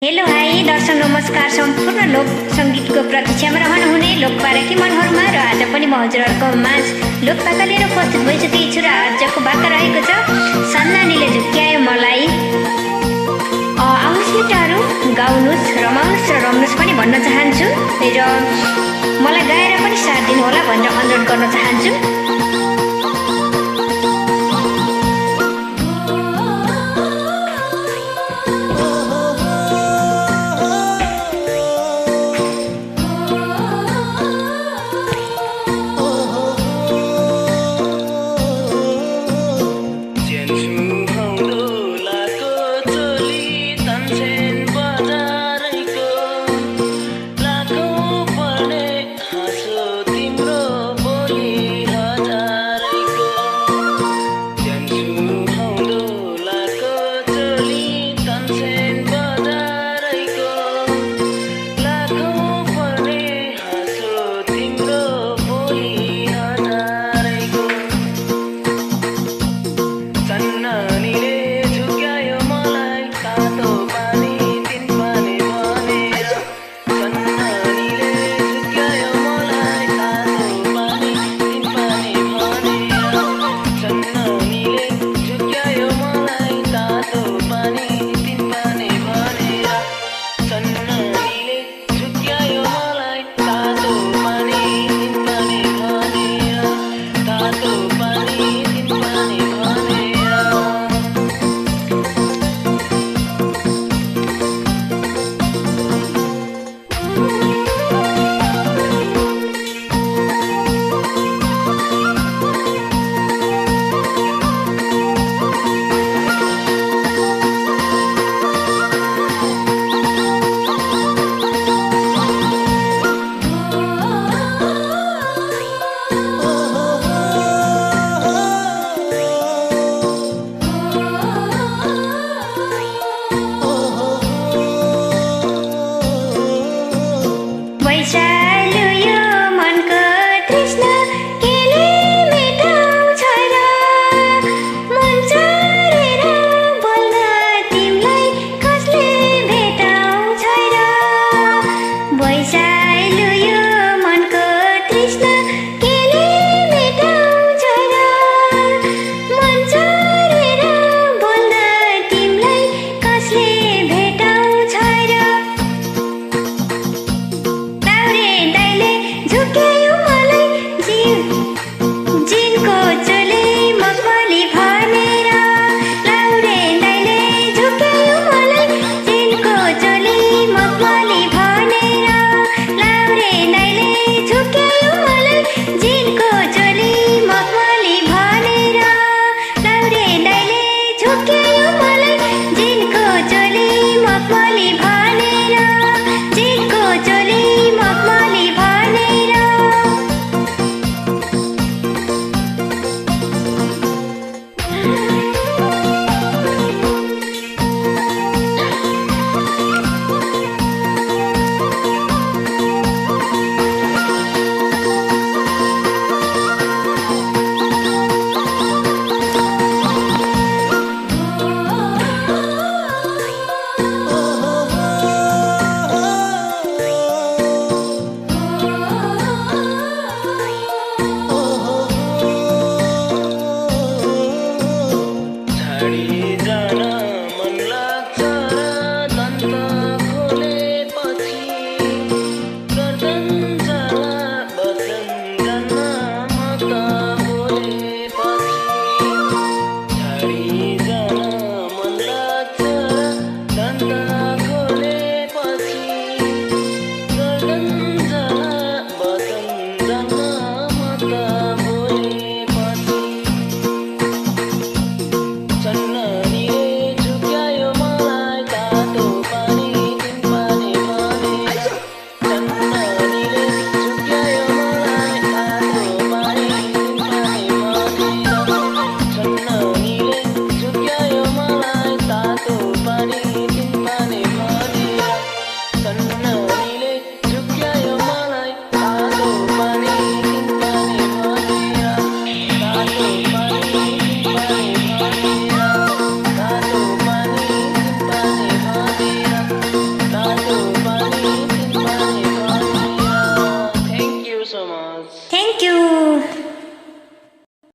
Hello hi दर्शक नमस्कार। सम्पूर्ण लोक सङ्गीतको प्रतीक्षामा रहनुहुने लोकपारकी मनहरूमा र आज पनि म हजुरहरूको माझ लोकपाका लिएर उपस्थित भइसकेको छु र आजको वार्ता रहेको छ सन्नानीले झुक्क्यायो मलाई। आउनुहोस् मित्रहरू, गाउनुहोस्, रमाउनुहोस् र रम्नुहोस् पनि भन्न चाहन्छु र मलाई गाएर पनि साथ दिनु होला भनेर अनुरोध गर्न चाहन्छु। तिम्रो बोली हजार थ्याङ्क यू।